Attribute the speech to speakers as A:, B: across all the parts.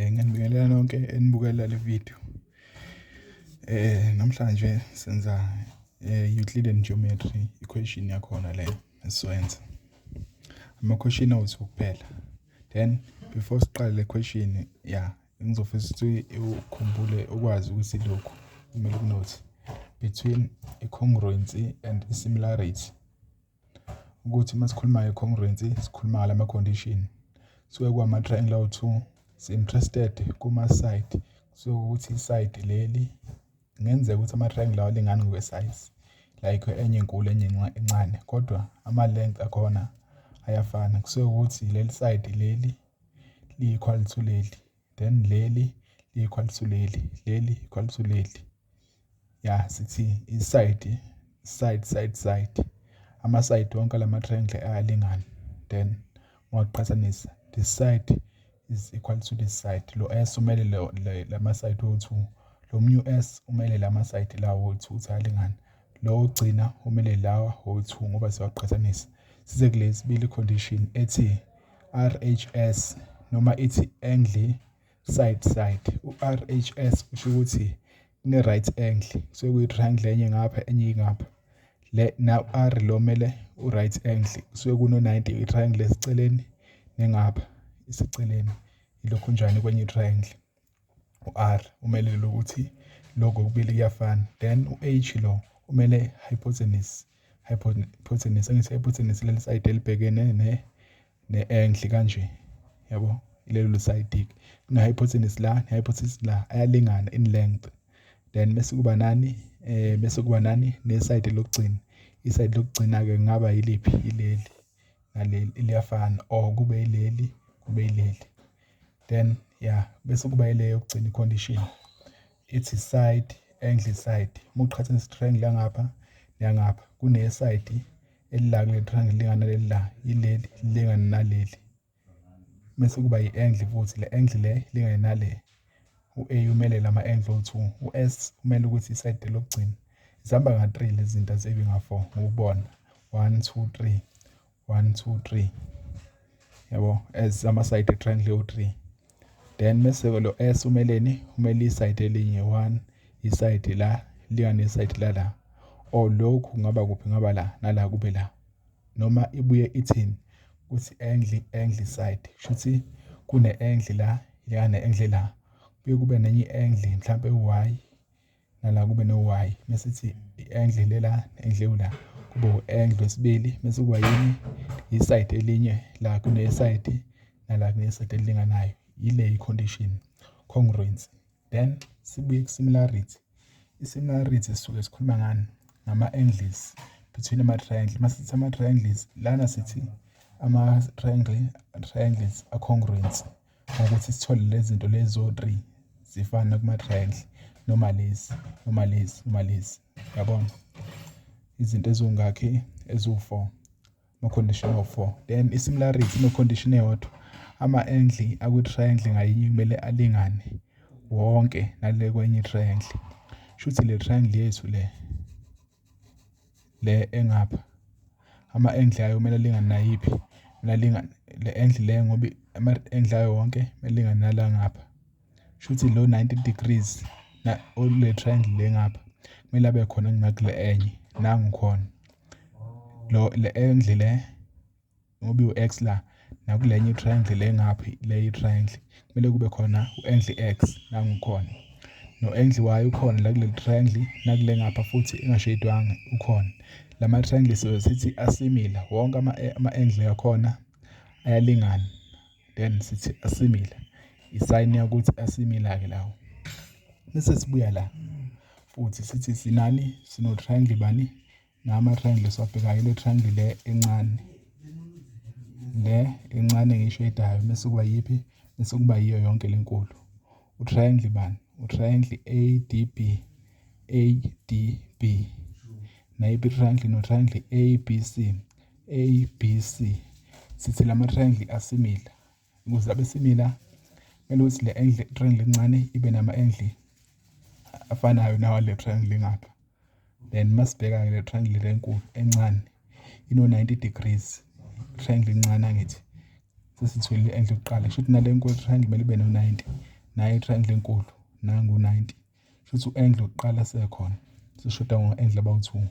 A: Ngiyanibingelela nonke enibukela le video. Namhlanje senza Euclidean geometry, equation yakhona le esizoyenza. Ama-question awu-two kuphela. Then before siqale le question, ya, ngizofisa ukuthi ukhumbule ukwazi ukuthi lokhu kumele uku-note between i-congruency and i-similarity. Ukuthi uma sikhuluma nge-congruency, sikhuluma ngalama condition. Suke kwama-triangle awu-two, si-interested kuma-side. Kusuke ukuthi i-side leli kungenzeka ukuthi ama-triangle lawa alingani ngokwe-size, like enye inkulu, enye encane, kodwa ama-length akhona ayafana. Kusuke ukuthi leli side leli li-equal to leli, then leli li-equal to leli, leli equal to leli. Ya, sithi i-side, side, side, side, ama-side wonke alama triangle ayalingana. Then ungaqhathanisa, this side is equal to this side. Lo S umele lo lama side wo-two, lo munye u-S umele lama side lawo wo-two ukuthi ayalingana, lo wokugcina umele lawa wo-two ngoba siyawaqhathanisa. Size kule sibili condition ethi RHS noma ithi angle side side. U-RHS kusho ukuthi kune-right angle, kusuke kuyi-triangle enye ngapha, enye ingapha. Le na R lo mele u-right angle, kusuke kuno-90, i-triangle esiceleni nengapha iseceleni, ilokhu njani kwenye i-triangle. U-R umele lokuthi lokho kokubili kuyafana. Then u-H lo umele hypotenuse, hypotenuse. Angithi hypotenuse leli side elibhekene ne-angle kanje, yabo, ilelo side. Kune-hypotenuse la, ne-hypotenuse la, ayalingana in length. Then bese kuba nani? Bese kuba nani? Ne-side lokugcina. I-side lokugcina-ke kungaba yiliphi? Ileli naleli liyafana, or kube yileli, kube yileli. Then yeah, bese kuba ile yokugcina i-condition ithi side angle side. Uma uqhathanisa i-triangle yangapha neyangapha, kune-side elila kule triangle lingana naleli la, yileli lilingana naleli. Bese kuba i-angle futhi, le angle le lingane nale. U-A umele lama angle o-two, u-S umele ukuthi i-side lokugcina. Zihamba nga-three lezi zinto, azibi nga-four ngokubona. One, two, three, one, two, three, yabo, as ama-side e-triangle ewu-three. Then bese lo S umeleni? Umele i-side elinye, one, i-side la lingane ne-side la la, or lokhu kungaba kuphi? Kungaba la nala, kube la. Noma ibuye ithini? Kuthi angle angle side, kusho ukuthi kune-angle la lingana ne-angle la, kubuye kube nenye i-angle mhlampe u-Y, nala kube no-Y. Mase ithi i-angle lela ne-angle la, kube u-angle wesibili. Mase kuba yini? I-side elinye la, kune-side nala, kune-side elilinganayo. Ile i-condition congruence. Then sibuye ku-similarity. I-similarity sisuke sikhuluma ngani? Ngama-angles between ama-triangle. Masithi ama-triangles lana, sithi ama-triangle, triangles a-congruent ngokuthi sithole lezi zinto lezi zo-three zifana kuma-triangle, noma lezi, noma lezi, noma lezi, yabona, izinto eziwungakhi? Eziwu-four, ama-condition awu-four. Then i-similarity ine-condition eyodwa: ama-angle akwi-triangle ngayinye kumele alingane wonke nale kwenye i-triangle. Shuthi le triangle yethu le, le engapha, ama-angle ayo kumele alingane nayiphi? Kumele alingane le angle le, ngoba ama-angle ayo wonke kumele alingane nala ngapha. Shuthi lo 90 degrees na le triangle le ngapha kumele abe khona nakule enye, nangu khona lo le angle le, ngoba iwu-x la, nakulenye i-triangle le ngapha, le i-triangle kumele kube khona u-angle x, nangu khona. No-angle y ukhona la kuleli triangle, nakule ngapha futhi engasheyidwanga ukhona. Lama triangle sithi a-similar wonke, ama-angle akhona ayalingana, then sithi a-similar, i-sign yokuthi a-similar ke lawo. Bese sibuya la futhi sithi sinani? Sino triangle bani? Nama triangle siwabhekayo, le triangle le encane, le encane engiyishedayo, bese kuba yiphi? Bese kuba yiyo yonke lenkulu. U-triangle bani? U-triangle ADB, ADB. Nayiphi triangle? No triangle ABC, ABC. Sithi lama triangle a-similar. Ukuze abe similar, kumele ukuthi le angle, triangle encane ibe nama angle afanayo nawa le triangle ngapha. Then masibheka le triangle lenkulu, encane ino 90 degrees, triangle encane, angithi? Sesitholile i-angle yokuqala. Kusho ukuthi nale nkulu triangle kumele ibe no-90. Nayo i-triangle enkulu nangu 90. Kusho ukuthi u-angle wokuqala sekhona. Sishoda ngo-angle abawu-2.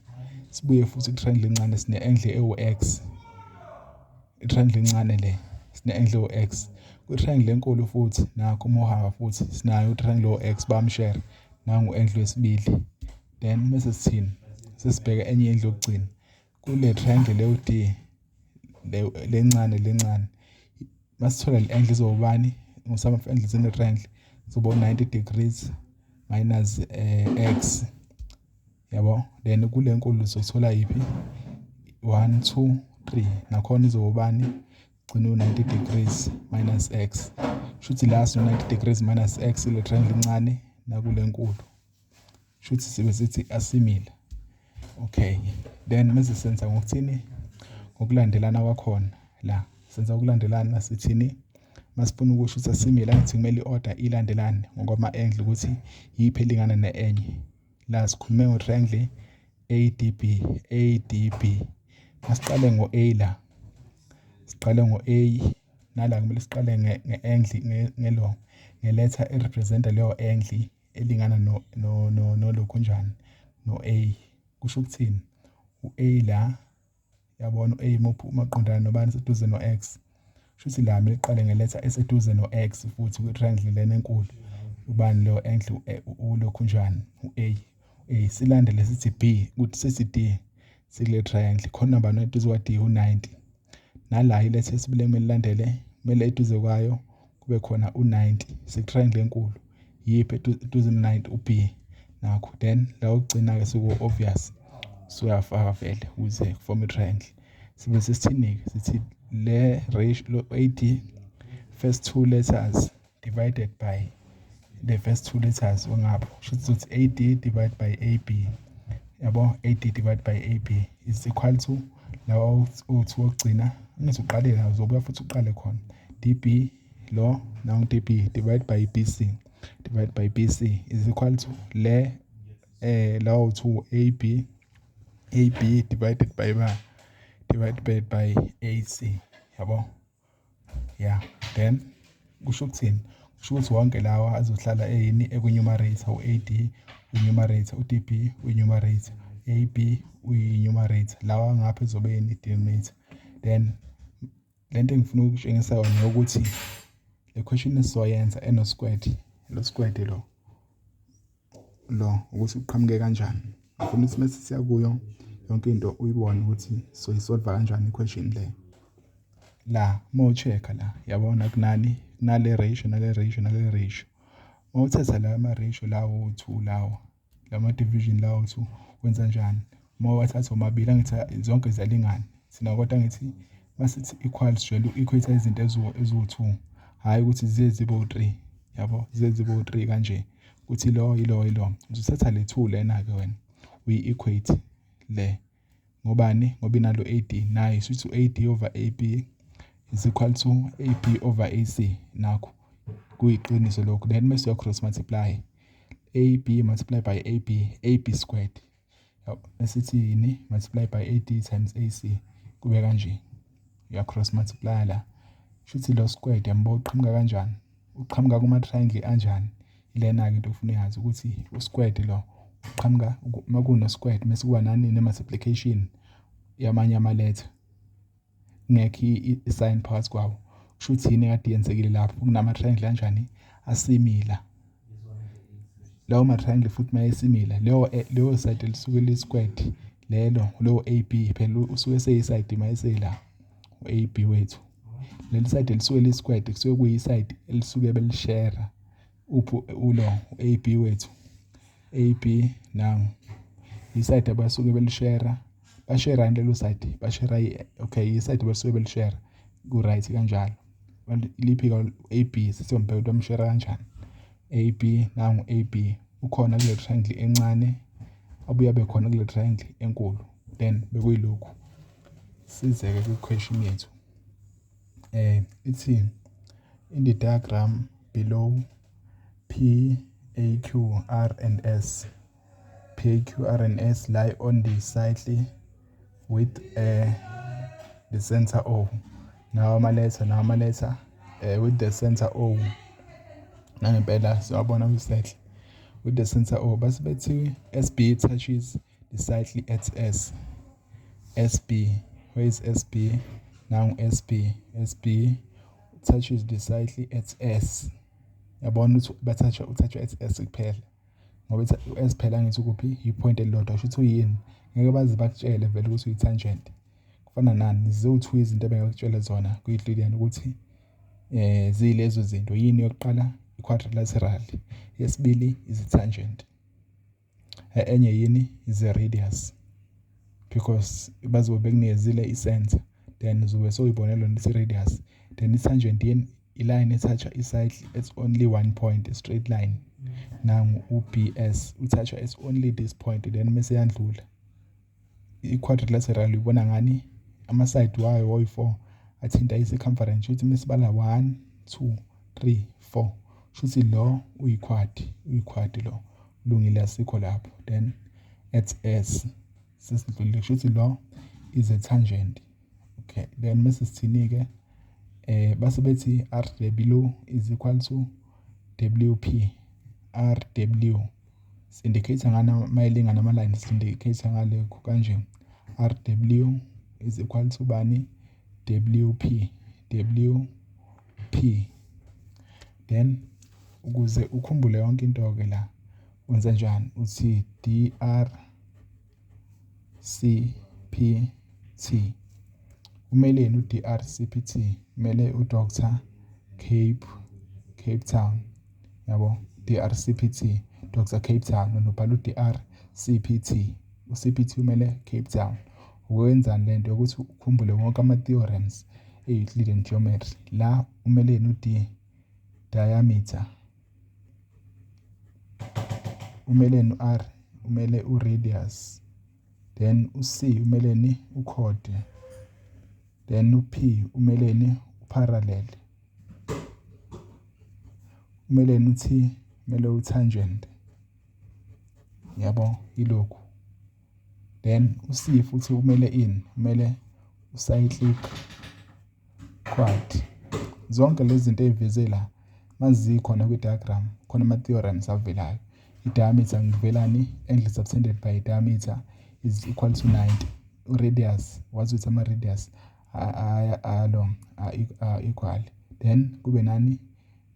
A: Sibuye futhi ku-triangle encane, sine-angle ewu-x. I-triangle encane le sine-angle ewu-x. Kwi-triangle enkulu futhi nakho uma uhamba futhi sinayo u-triangle owu-x, bayamshare, nangu u-angle wesibili. Then mase sithini? Sesibheka enye indlu yokugcina kule triangle leyo D lencane lencane. Masithola le angle izoba ubani? Ngo-sum of angles in the triangle izoba 90 degrees minus x, yabo. Then kule nkulu sizothola yiphi? 1 2 3, nakhona izoba ubani? Gcina u-90 degrees minus x. Shuthi la sino 90 degrees minus x le triangle encane nakule nkulu, shuthi sibe sithi a-similar. Okay, then mase senza ngokuthini? Ngokulandelana kwakhona. La senza ukulandelana, sithini masifuna ukusho ukuthi a-similar? Ngithi kumele i-order ilandelane ngokwama-angle, ukuthi yiphi elingana ne-enye. La sikhulume ngo-triangle ADB. ADB, masiqale ngo-A la, siqale ngo-A. Nala kumele siqale nge-angle, ngelo ngeletha e-representa leyo angle elingana no no no nolokhunjani, no-A. Kusho ukuthini u-A la? Yabona, u-A muphi umaqondana nobani? Seduze no-X. Shuthi la kumele iqale ngeletha eseduze no-X futhi kwi-triangle lena enkulu. Ubani leyo angle? Ulokhunjani, u-A. A silandele, sithi B, ukuthi sithi D. Sikule triangle khona bani eduze kwa-D? U-90. Nala iletha esibili kumele ilandele, kumele eduze kwayo kube khona u-90. Siku-triangle enkulu, yiphi eduze no-90? U-B nakho. Then la okugcina-ke seku-obvious, suyafaka vele ukuze ku-form i-triangle. Sibe sesithini-ke? Sithi le ratio lo AD, first two letters divided by the first two letters ongapha. Kusho ukuthi AD divided by AB, yabo, AD divided by AB is equal to lawa uthi wokugcina. Angithi uqale la, uzobuya futhi uqale khona DB lo, now DB divided by BC, divided by BC is equal to le lawo 2 AB, AB divided by ba divided by AC, yabo. Yeah, then kusho ukuthini? Kusho ukuthi wonke lawa azohlala eyini? Eku-numerator. U-AD uyi-numerator, u-DB uyi-numerator, AB uyi-numerator, lawa ngapha ezobe yini? Denominator. Then lento engifuna ukutshengisa yona ukuthi le question esizoyenza eno squared lo, squared lo lo ukuthi uqhamuke kanjani. Ngifuna ukuthi mase siya kuyo yonke into uyibone ukuthi soyisolve kanjani i-question le. La uma u-check-a la, yabona, kunani? Kunale ratio, nale ratio, nale ratio. Uma uthatha la ama-ratio lawo 2, lawa lama division lawo 2, wenza njani uma wathatha omabili? Angithi zonke ziyalingana thina, kodwa angithi masithi equal sijwayele u-equate izinto eziwu-2, hhayi ukuthi ziye zibe u-3, yabo, ziye zibe u-3 kanje, kuthi lo yilo yilo. Uzothatha le 2 lena-ke wena, uyi-equate le ngobani? Ngoba inalo AD nayo. Sithi u-AD over AB is equal to AB over AC. Nakho kuyiqiniso lokho. Then mase uya cross multiply, AB multiply by AB, AB squared. Esithi yini? Multiply by AD times AC, kube kanje, uya cross multiply la. Shuthi lo squared, yambo, uqhamuka kanjani? Uqhamuka kuma triangle anjani? Ilena ke into ofuna uyazi, ukuthi u-squared lo uqhamuka uma kuno squared mase kuba nani? Ne-multiplication yamanye amaletha, kungekho i-sign phakathi kwawo. Kusho ukuthi yini ekade yenzekile lapho? Kunama-triangle anjani? A-similar lawo ma-triangle. Futhi uma e-similar, leyo side lisuke li-squared lelo, lowo AB phela usuke seyi-side uma esela u-AB wethu. Leli side lisuke li-squared kusuke kuyi-side elisuke belishare. Uphi ulo AB wethu? AB nangu, i-side abasuke belishare. Bashare lelo side, bashare. Okay, i-side basuke belishare, ku-right kanjalo. Liphi AB? Sesiyombheka ukuthi bamshare kanjani. AB nangu, AB ukhona kule triangle encane, abuye abe khona kule triangle enkulu. Then bekuyilokhu. Size-ke kwi-question yethu. Ithi in the diagram below, P, A, Q, R and S, P, A, Q, R and S lie on the cycle with the center O. Nawo ama-letter, nawo ama-letter with the center O. Nangempela siyabona kwi-circle with the center O. Base bethi SB touches the circle at S. SB, where is SB? Now SB, SB touches the circle at S. Yabona ukuthi bathatha uthatha at S kuphela. Ngoba u-S phela ngithi ukuphi? I-point elilodwa, kusho ukuthi uyini? Ngeke baze bakutshele vele ukuthi uyi-tangent. Kufana nani? Ziwu-two izinto ebengakutshela zona kwi-Euclidean ukuthi ziyilezo zinto. Yini yokuqala? I-quadrilateral. Yesibili is i-tangent. Enye yini? Is a radius. Because bazobe bekunikezile i-center, then uzobe sewuyibonela ukuthi i-radius. Then i-tangent yini? I-line ethatha i-circle at only one point, a straight line. Nangu u-BS uthatha at only this point, then mase yandlula. I-quadrilateral uyibona ngani? Ama-side wayo oyi-4 athinta i-circumference, shuthi mesibala 1 2 3 4, shuthi lo uyi-quad, uyi-quad lo. Kulungile, asikho lapho. Then at S sesidlulile, shuthi lo is a tangent. Okay, then mase sithini ke? Base bethi RW is equal to WP. RW indicate ngana mayilingana ama lines, indicate ngalokho kanje. RW is equal to bani? WP. WP. Then ukuze ukhumbule yonke into ke la, wenza njani? Uthi DR C P T. Umeleni u-DR C P T? Umele u-Dr Cape Town, yabo. DR C P T, Dr Cape Town. Unobhala u-DR C P T, u-C P T umele Cape Town. Ukwenzani lento yokuthi ukhumbule wonke ama-theorems e-Euclidean geometry? La umeleni u-D? Diameter. Umeleni u-R? Umele u-radius. Then u-C umeleni? U-chord. Then u-P umeleni? U-parallel. Umeleni u-T? Umele u-tangent, yabo, ilokhu. Then u-C futhi umele ini? Umele u-cyclic quad. Zonke lezi zinto ey'veze la mazikhona kwi-diagram, khona ama-theorems avelayo. I-diameter ngivelani? Angle subtended by diameter is equal to 90. U-radius, wazi ukuthi ama-radius alo are equal. Then kube nani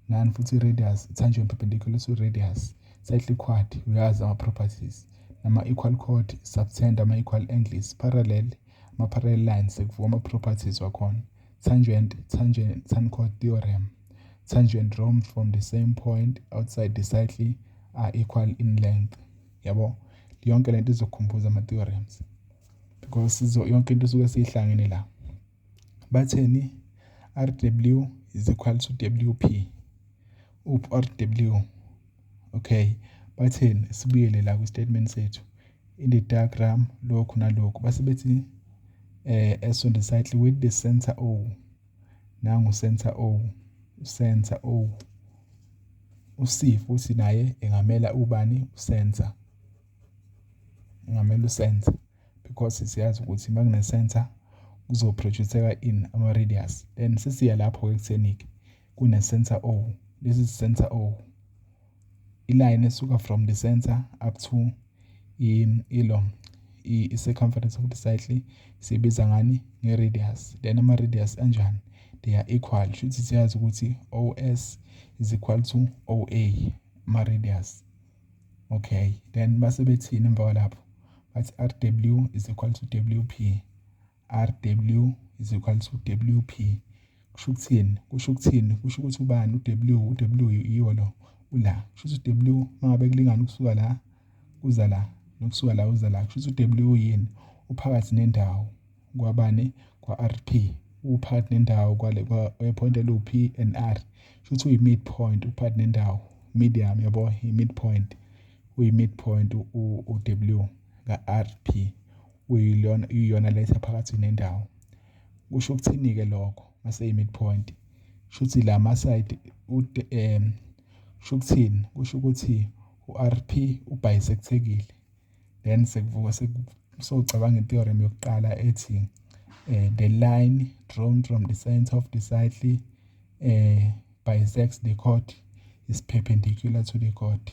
A: nani futhi? I-radius, tangent perpendicular to radius. Cyclic quad, uyazi ama-properties, nama-equal chord subtend ama-equal angles. Parallel, ama-parallel lines, sekuvuka ama-properties wakhona. Tangent, tangent, tan chord theorem, tangent drawn from the same point outside the circle are equal in length, yabo. Yonke lento izokukhumbuza ama-theorems because yonke into isuke siyihlangene la. Batheni? RW is equal to WP. Uphi RW? Okay, batheni? Sibuyele la kwi-statement sethu in the diagram, lokhu nalokhu. Base bethi S on the circle with the center O. Nangu center O, center O. U-C futhi naye engamela ubani? U-center. Engamela u-center because siyazi ukuthi uma kune-center kuzoproduce-eka in ama-radius. Then sesiya lapho ekutheni-ke kune-center O. This is center O. I-line esuka from the center up to ilo i-circumference of the circle siyibiza ngani? Nge-radius. Then ama-radius anjani? They are equal. Shuthi siyazi ukuthi OS is equal to OA, ama-radius. Okay, then base bethini emva kwalapho? Bathi RW is equal to WP. RW is equal to WP. Kusho ukuthini? Kusho ukuthini? Kusho ukuthi ubani u-W? U-W yiwo lo ula. Kusho ukuthi u-W mangabe kulingana ukusuka la kuza la nokusuka la uza la, kusho ukuthi u-W yini? Uphakathi nendawo kwabani? Kwa-RP. Uphakathi nendawo kwale kwa-point elu-P and R. Kusho ukuthi uyi-midpoint, uphakathi nendawo, medium, yabo, i-midpoint. Uyi-midpoint u-W ka-RP, uyilona, iyona letha phakathi nendawo. Kusho ukuthini-ke lokho mase i-midpoint? Kusho ukuthi la ma-side, kusho ukuthini? Kusho ukuthi u-RP ubisectekile. Then sekuvuka sowucabanga i-theorem yokuqala ethi The line drawn from the center of the cycle bisects the chord is perpendicular to the chord.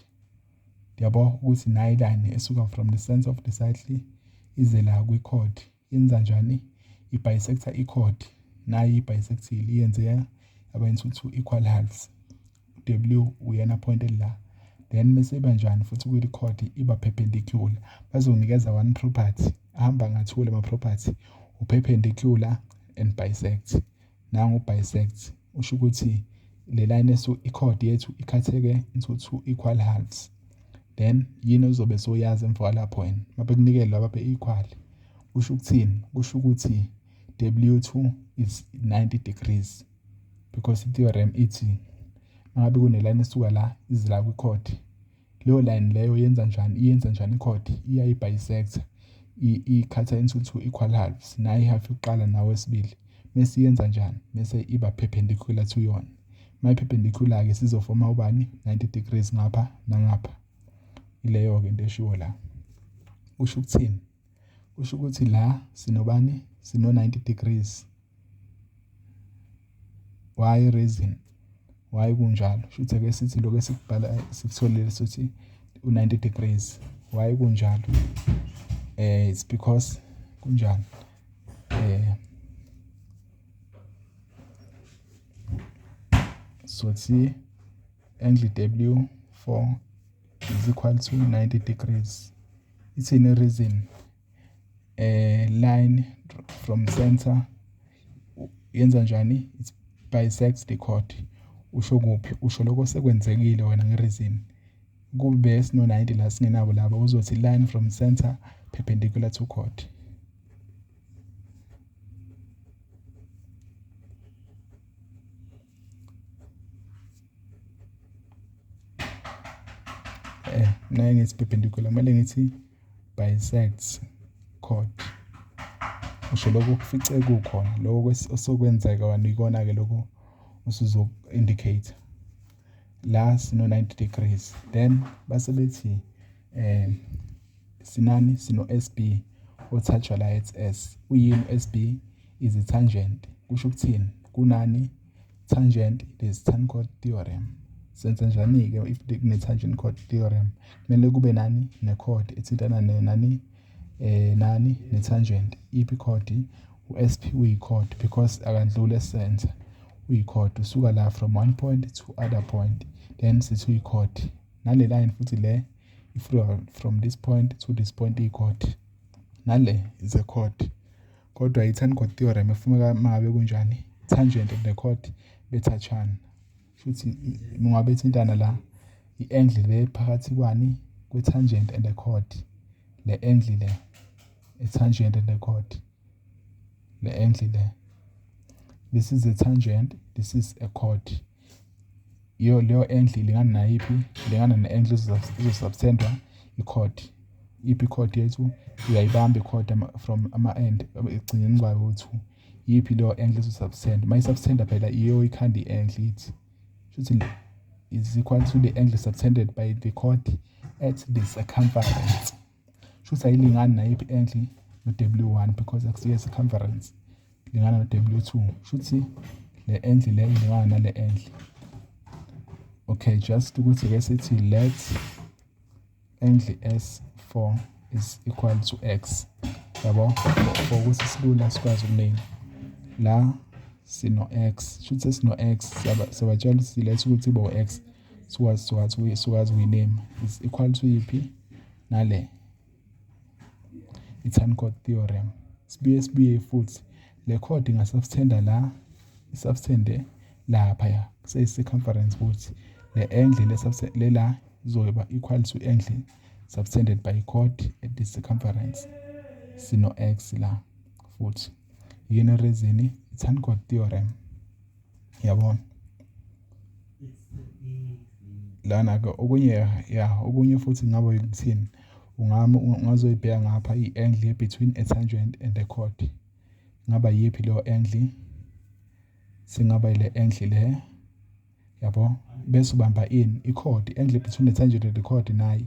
A: Yabo ukuthi nayi line esuka from the center of the cycle ize la kwi-chord, yenza njani? I-bisector i-chord. Nayi i-bisectile, iyenze yaba into two equal halves. W uyena point la, then mase iba njani futhi kwi-chord? Iba perpendicular. Bazokunikeza one property, ahamba ngathula ama-property, u-perpendicular and bisect. Nangu bisect, usho ukuthi le line esu i-chord yethu ikhatheke into two equal halves. Then yini ozobe soyazi emva kwalapho wena mabekunikele laba be-equal? Kusho ukuthini? Kusho ukuthi W2 is 90 degrees, because i-theorem ithi mangabe kune-line esuka la ize la kwi-chord, leyo line leyo yenza njani? Iyenza njani i-chord? Iyayi-bisect, ikhatha into two equal halves. Nayi i-half yokuqala nawesibili. Mese iyenza njani? Mese iba perpendicular to yona. Ma perpendicular-ke, sizofoma ubani? 90 degrees ngapha nangapha. Ileyo-ke into eshiwo la. Kusho ukuthini? Kusho ukuthi la sinobani? Sino 90 degrees. Why? Reason why kunjalo, shuthi ake sithi lokho esikubhala sikutholile, sithi u-90 degrees. Why kunjalo? It's because kunjani? Sothi angle W4 is equal to 90 degrees. Ithini reason? Line from center yenza njani? It bisects the chord. Usho kuphi? Usho lokho sekwenzekile wena nge-reason. Kube sino 90 la, singenabo laba, uzothi line from center perpendicular to chord. Naye ngithi perpendicular, kumele ngithi bisects chord. Usho lokho kufice kukhona, lokho osokwenzeka wena, ikona-ke lokho osuzo-indicate. La sino 90 degrees, then base bethi sinani? Sino SB otouchwa la at S. Uyini SB? Is a tangent. Kusho ukuthini? Kunani? Tangent. There's tan chord theorem. Senza njani-ke if kune-tangent chord theorem? Kumele kube nani? Ne-chord ethintana nani, nani? Ne-tangent. Iphi chord? U-SP uyi-chord because akandluli e-center, uyi-chord, usuka la from one point to other point, then sithi uyi-chord. Nale line futhi le from this point to this point iyi-chord, nale is a chord. Kodwa i-tan chord theorem efuneka mangabe kunjani? Tangent and the chord betouchana, futhi ungabe thintana la, i-angle le phakathi kwani? Kwe-tangent and the chord. Le angle le, i-tangent and the chord, le angle le, this is a tangent, this is a chord. Iyo leyo angle ilingana nayiphi? Ilingana ne-angle ezosubtendwa i-chord. Iphi i-chord yethu? Uyayibamba i-chord from ama-end ekugcineni kwayo u-two. Yiphi leyo angle ezosubtend? Uma i-subtenda phela, iyo ikhanda i-angle, ithi shuthi is equal to the angle subtended by the chord at the circumference. Shuthi ayilingani nayiphi angle? No-W1, because akusiyo circumference, lingana no-W2. Shuthi le angle le ilingana nale angle. Okay, just ukuthi ke sithi let angle S4 is equal to x, yabo, for ukuthi silula sikwazi ukuname. La sino x, shuthi sino x, siyabatshela ukuthi silethe ukuthi ibo x, sikwazi ukuyiname. Is equal to yiphi? Nale i-tan chord theorem. Sibuye futhi, le chord ingasubtenda la, isubtende laphaya, kuseyi-circumference futhi. Le angle le la izoba equal to angle subtended by chord at the circumference. Sino x la futhi. Yini reason? I-tan chord theorem, yabona. Lana ke okunye, ya, okunye futhi ngabe ukuthini? Ungazoyibheka ngapha i-angle between a tangent and a chord. Ngaba yiphi leyo angle? Singaba ile angle le, yabo, bese ubamba ini? I-chord. I-angle between the tangent and the chord, nayi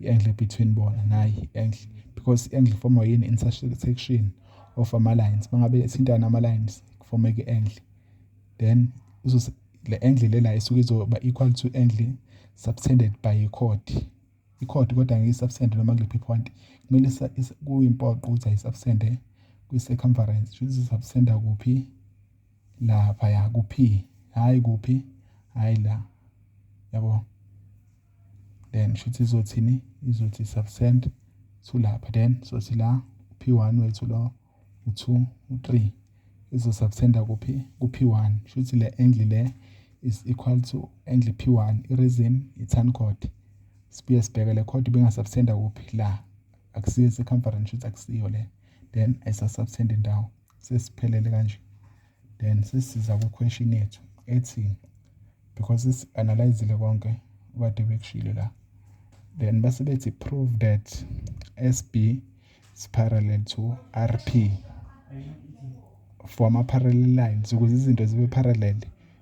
A: i-angle between bona, nayi i-angle, because i-angle form yini? Intersection. of ama-lines. Mangabe ethintana ama-lines, kufomeka i-angle. Then le angle le la isuke izoba equal to angle subtended by i-chord. I-chord kodwa ngeke i-subtend noma kuliphi point, kumele kuyimpoqo ukuthi ayi-subtende kwi-circumference. Shuthi izo-subtenda kuphi? Laphaya ku-P, hhayi kuphi, hhayi la, yabo. Then shuthi izothini? Izothi subtend to lapha. Then sothi la P1 wethu lo, u2, u3, izo-subtenda kuphi? Ku-P1. Shuthi le angle le is equal to angle P1. I-reason, i-tan chord. Sibuye sibheke le chord ibinga-subtenda kuphi? La, akusiyo circumference, shuthi akusiyo le. Then ayisa-subtend indawo, sesiphelele kanje. Then sesiza ku-question yethu ethi, because sesi-analyzile konke okade bekushilo la, then base bethi prove that SB is parallel to RP. For ama-parallel lines, ukuze izinto zibe parallel,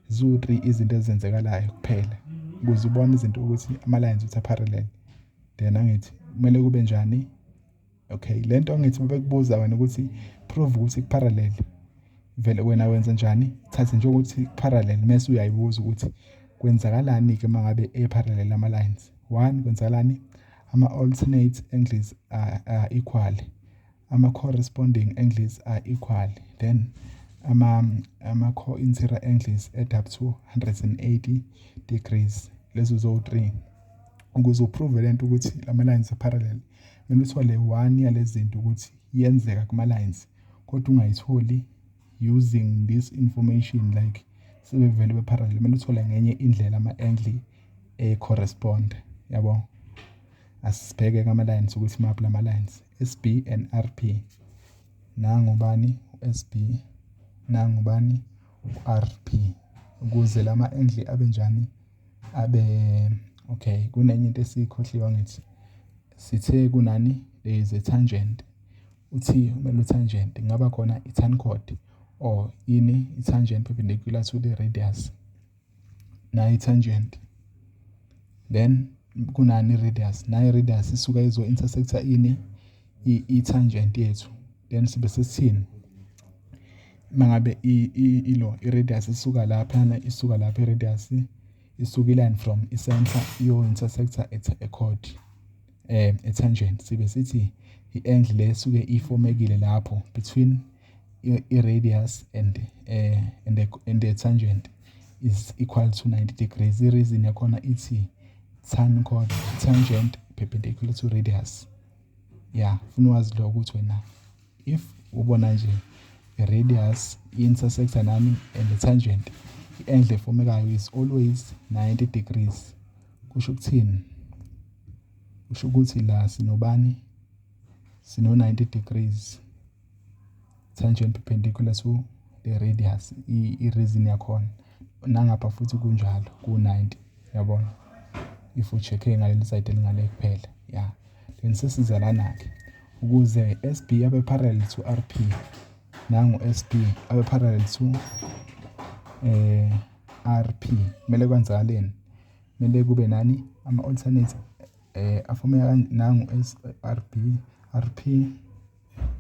A: ziwu-three izinto ezenzekalayo kuphela ukuze ubone izinto ukuthi ama-lines ukuthi a-parallel. Then angithi kumele kube njani? Okay, lento angithi bekubuza wena ukuthi prove ukuthi ku-parallel, vele wena wenza njani? Thathe njengokuthi parallel, mase uyayibuza ukuthi kwenzakalani-ke uma ngabe e-parallel ama-lines. One, kwenzakalani? Ama-alternate angles are equal, ama-corresponding angles are equal, then ama-co-interior angles add up to 180 degrees. Lezo zo-three. Ukuze u-prove lento ukuthi lama-lines are-parallel, kumele uthole one yalezi zinto ukuthi iyenzeka kuma-lines, kodwa ungayitholi using this information, like sebevele be-parallel. Kumele uthole ngenye indlela ama-angle e-correspond, yabo. Asibheke ama-lines ukuthi maphi lama-lines. SB and RP, nangubani u-SB, nangubani u-RP, ukuze lama angle abe njani? Abe okay. Kunenye into esiyikhohliwe. Ngithi sithe kunani? There is a tangent. Uthi kumele u-tangent kungaba khona i-tan chord or ini, i-tangent perpendicular to the radius. Nayo i-tangent, then kunani? I-radius. Nayo i-radius isuka izo-intersecta ini? I-tangent yethu. Then sibe sesithini mangabe ilo i-radius isuka laphana, isuka lapha i-radius, isuka i-line from i-center iyo-intersecta at a chord, a tangent, sibe sithi i-angle le esuke ifomekile lapho between i-radius and the tangent is equal to 90 degrees. I-reason yakhona ithi tan chord, tangent perpendicular to radius. Yeah, funa wazi lokho ukuthi wena if ubona nje i-radius i-intersecta nani? And the tangent, i-angle efomekayo is always 90 degrees. Kusho ukuthini? Kusho ukuthi la sinobani? Sino 90 degrees, tangent perpendicular to the radius. I-reason yakhona nangapha futhi kunjalo, ku-90, yabona, if u-check-e ngaleli side elingale kuphela. Ya, then sesiza lana-ke, ukuze SB abe parallel to RP, nangu SB abe parallel to RP, kumele kwenzakaleni? Kumele kube nani? Ama-alternate afomeka nangu S RB, RP,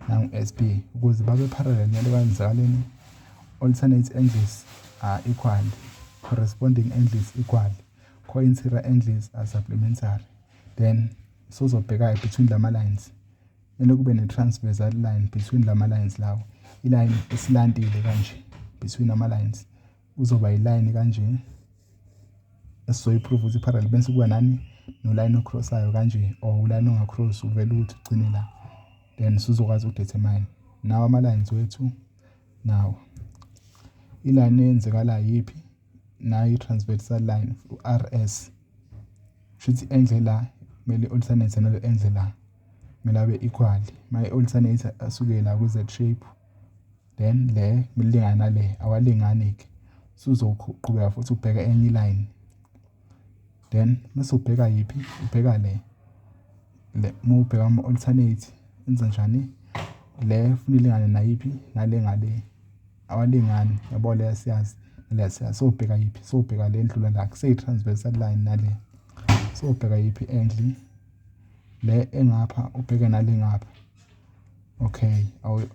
A: nangu SB. Ukuze babe parallel, kumele kwenzakaleni? Alternate angles are equal, corresponding angles equal, co-interior angles are supplementary. Then sozobheka between lama lines, kumele kube ne-transversal line between lama lines lawo, i-line esilantile kanje between ama lines, kuzoba i-line kanje esizoyi-prove ukuthi parallel. Bese kuba nani? No-line o-crossayo kanje or u-line onga-cross, uvele ukuthi ugcine la. Then sizokwazi uku-determine nawo ama-lines wethu. Nawo i-line eyenzekalayo yiphi? Nayo i-transversal line u-RS. Shuthi angle la kumele i-alternate nale angle la, kumele abe equal. Ma i-alternate asuke la ku-Z shape, then le kumele ilingane nale, awalingani-ke. Suzoqhubeka futhi ubheka enye i-line, then mase ubheka yiphi? Ubheka le. Uma ubheka ama-alternate, enza njani? Le funa ilingane nayiphi? Nale ngale, awalingani, yabo. Le siyazi, le siyazi. Sobheka yiphi? Sobheka le ndlula la, kuseyi-transversal line nale. Sobheka yiphi angle? Le engapha, ubheke nale ngapha. Okay,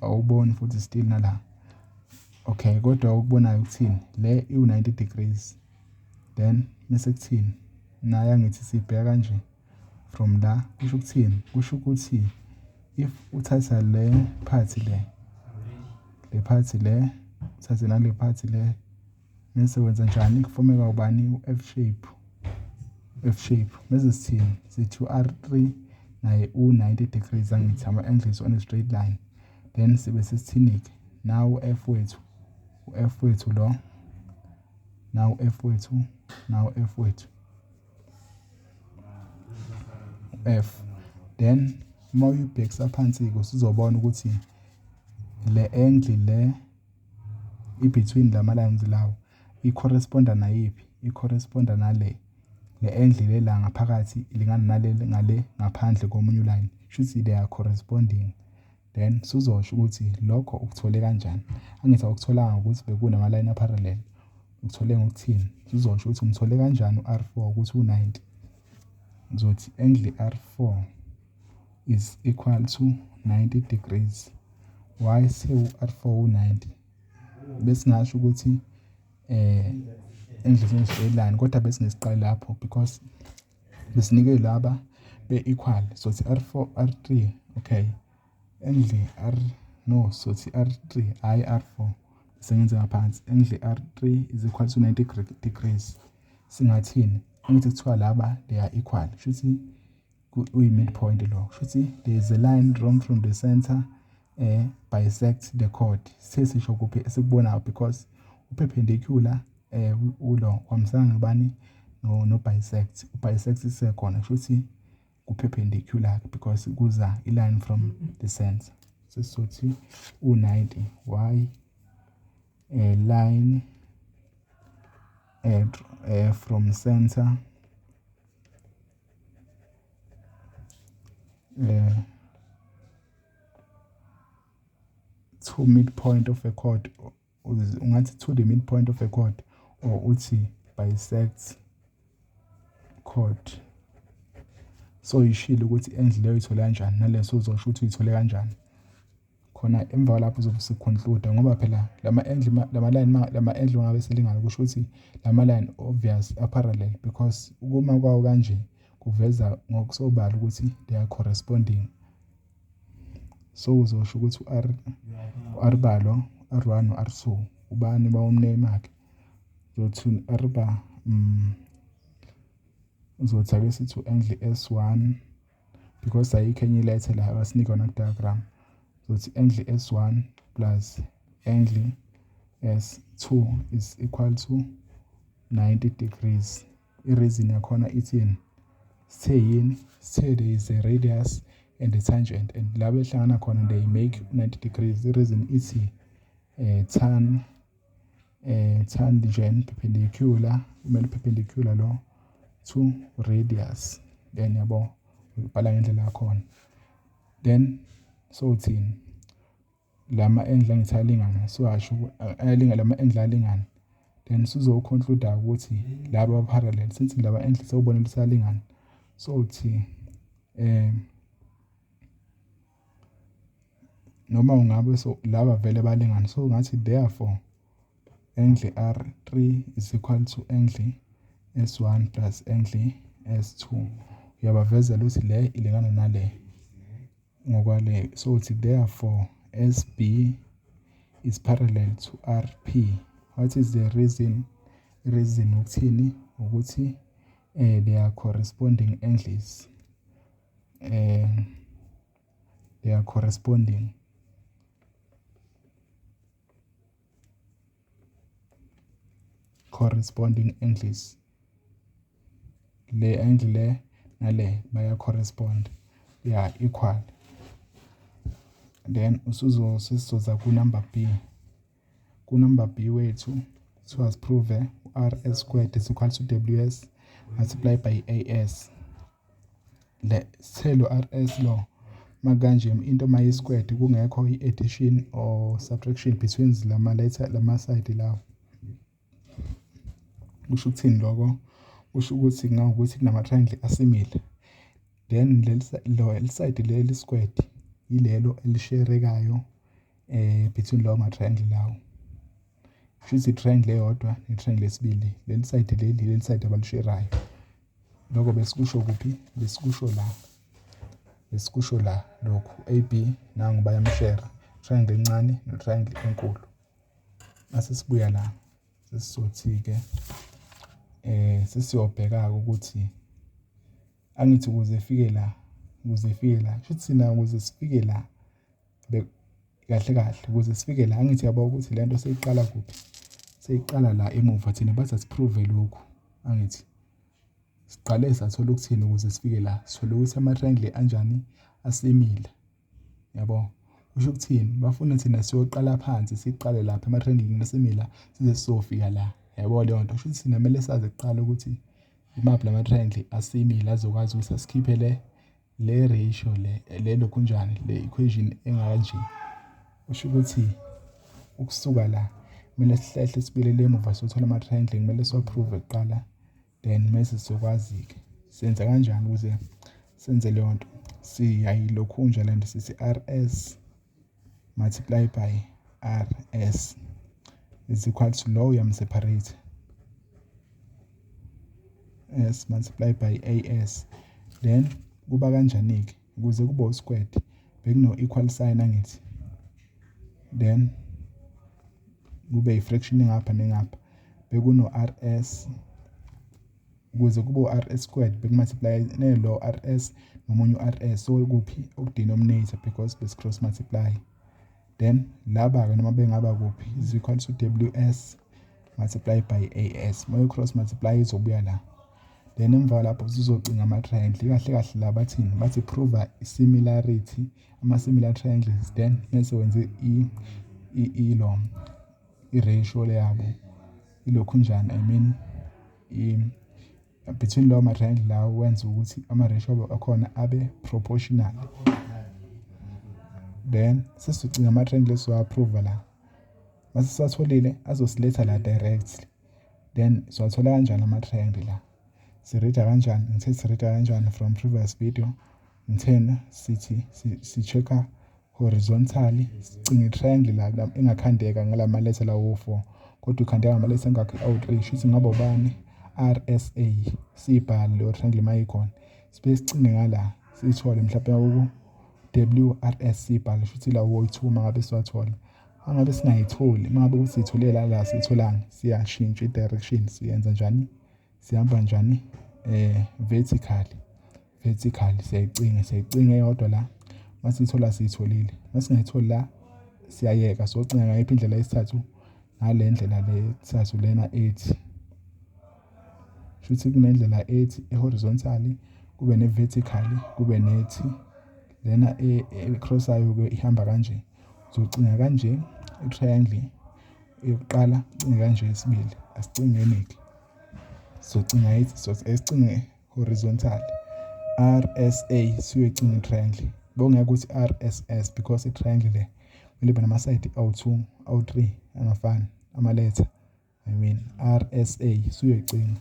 A: awuboni futhi still nala. Okay, kodwa okubonayo ukuthini? Le iwu-90 degrees. Then mase kuthini? Naye angithi sibheka kanje from la, kusho ukuthini? Kusho ukuthi if uthatha le part le, le part le, uthathe nale part le, mese wenza njani? Kufomeka ubani? U-F shape. F shape. Mase sithini? Sithi u-R3 naye u-90 degrees, angithi ama-angles on a straight line. Then sibe sesithini-ke? Now u-F wethu, u-F wethu lo, now F wethu, now F wethu, F. Then uma uyibhekisa phansi-ke usuzobona ukuthi le angle le i-between lama lines lawo i-corresponda nayiphi? I-corresponda nale. Le angle le la ngaphakathi ilingana nale ngale ngaphandle komunye uline. Shuthi they are corresponding. Then suzosho ukuthi lokho ukuthole kanjani. Angithi awukutholanga ukuthi bekunama line a-parallel. Ukuthole ngokuthini? Suzosho ukuthi umthole kanjani u-R4 ukuthi u-90. Uzothi angle R4 is equal to 90 degrees. Why say u-R4 u-90? Besingasho ukuthi angle straight line, kodwa besingesiqale lapho because besinike laba be-equal. So thi R4 R3, okay, angle R, no, so thi R3 hayi R4, sengenze ngaphansi angle R3 is equal to 90 degrees. Singathini? Angithi kuthiwa laba they are equal, shuthi uyi-midpoint lo, shuthi there is a line drawn from the center bisect the chord. Sesisho kuphi esikubonayo because u-perpendicular ulo uhambisana nobani? No bisect. U-bisect isekhona, shuthi ku-perpendicular because kuza i-line from the center. Sesizothi u-90 y line from center to midpoint of a chord, ungathi to the midpoint of a chord or uthi bisects chord. So ishilo ukuthi angle leyo uyithole kanjani, naleso uzosho ukuthi uyithole kanjani. Khona emva lapho uzobe usuconclude, ngoba phela lama angle, lama line, lama angle ngabe selingana, kusho ukuthi lama line obvious a parallel because ukuma kwawo kanje kuveza ngokusobala ukuthi they are corresponding. So uzosho ukuthi u-R, u-R balo, R1 u-R2 ubani bawumname akhe. Uzothi R ba, uzothi ake sithi u-angle S1 because ayikho enye ilethe la abasinika yona ku-diagram. Uzothi angle S1 plus angle S2 is equal to 90 degrees. I-reason yakhona ithini? Sithe yini? Sithe there is a radius and a tangent, and la behlangana khona they make 90 degrees. I-reason ithi tan tangent perpendicular, kumele perpendicular lo to radius. Then yabo ubhala ngendlela yakhona. Then so thini? Lama angle angithi alingana, so asho ayalinga lama angle alingana. Then sizoconclude ukuthi laba parallel since laba angle sewubona ukuthi alingana. So uthi noma ungabe so laba vele balingana, so ngathi therefore angle R3 is equal to angle S1 plus angle S2. Uyabavezela ukuthi le ilingana nale ngokwale. So uthi therefore SB is parallel to RP. What is the reason? Reason ukuthini? Ukuthi they are corresponding angles. They are corresponding angles. Le angle le nale baya correspond, they are equal. Then usuzo sesizoza ku number B. Ku number B wethu kuthiwa siprove R squared is equal to WS multiplied by AS. Le sithelo RS lo makanje into mayi squared kungekho i-addition or subtraction between lama letter lama side lawo. Kusho ukuthini lokho? Kusho ukuthi kungawukuthi kunama triangle asimile. Then leli side leli squared Yilelo elisherekayo between lawo ma-triangle lawo. Kushuthi i-triangle eyodwa ne-triangle yesibili. Leli side leli, leli side abalisherayo. Lokho besikusho kuphi? Besikusho la. Besikusho la lokhu. AB nangu bayamshera. Triangle encane ne-triangle enkulu. Mase sibuya la sesizothi-ke sesiyobheka-ke ukuthi angithi ukuze ifike la, ukuze ifike la, kushuthi thina ukuze sifike la kahle kahle ukuze sifike la angithi yabo ukuthi le nto seyiqala kuphi? Seyiqala la emuva thina bathi asiprove lokhu angithi. Siqale sathola ukuthini ukuze sifike la? Sithole ukuthi ama-triangle anjani asimile. Yabo? Kusho ukuthini? Bafuna thina siyoqala phansi siqale lapha ema-triangle asimila size sizofika la. Yabo leyo nto? Kusho ukuthi thina kumele sazi kuqala ukuthi imaphi lama-triangle asimile azokwazi ukuthi asikhiphele le ratio le le lokhunjani le equation engakanje. Kusho ukuthi ukusuka la kumele sihlehle sibuyelele emuva siyothola ama-triangle kumele siwa-prove kuqala then mese sizokwazi-ke senza kanjani ukuze senze leyo nto. Siyayilokhunja le nto sithi RS multiply by RS is equal to lo uyamseparate S multiply by AS then kuba kanjani-ke ukuze kube u-squared bekuno equal sign angithi then kube i-fraction engapha nengapha bekuno RS ukuze kube u-RS squared bekumultiply nelo RS nomunye u-RS so kuphi okudenominator because besi cross multiply then laba-ke noma bengaba kuphi is equal to WS multiply by AS uma cross multiply izobuya la then emva lapho sizocinga ama-triangle kahle kahle la bathini bathi prove similarity ama-similar triangles then mese wenze ilo i-ratio le yabo ilokhunjani I mean between lawo ma-triangle lawo wenza ukuthi ama-ratio akhona abe proportional then sesizocinga ama-triangle esizowa-prove la mase siwatholile azosiletha la directly then siwathola kanjani ama-triangle la sirida kanjani ngithe sirida kanjani from previous video ngithena sithi si-check-a horizontally sicinga i-triangle la engakhandeka ngalama letha lawo 4 kodwa ikhandeka ngamaletha engakhi awu-3 shuthi ngaba ubani RSA siyibhale leyo triangle uma ikhona sibe sicinge ngala siyithole mhlawumbe ku WRS siyibhale shuthi lawo 2 uma ngabe siwathola angabe singayitholi uma ngabe ukuthi siyithole la la siyitholanga siyashintsha i-direction siyenza njani sihamba njani vertically vertical siyayicinga siyayicinga eyodwa la masiyithola siyitholile masingayitholi la siyayeka socinga ngayiphi indlela yesithathu ngale ndlela le yesithathu lena ethi shuthi kunendlela ethi ehorizontally kube ne-vertically kube nethi lena e-crossayo-ke ihamba kanje uzocinga kanje i-triangle yokuqala ucinge kanje yesibili asicingeni-ke sizocinga ithi esicinge horizontal RSA siyoyicinga i-triangle bongeke ukuthi RSS because i-triangle le kumele ibe namasayidi awu-2 awu-3 angafani amaletha I mean RSA siyoyicinga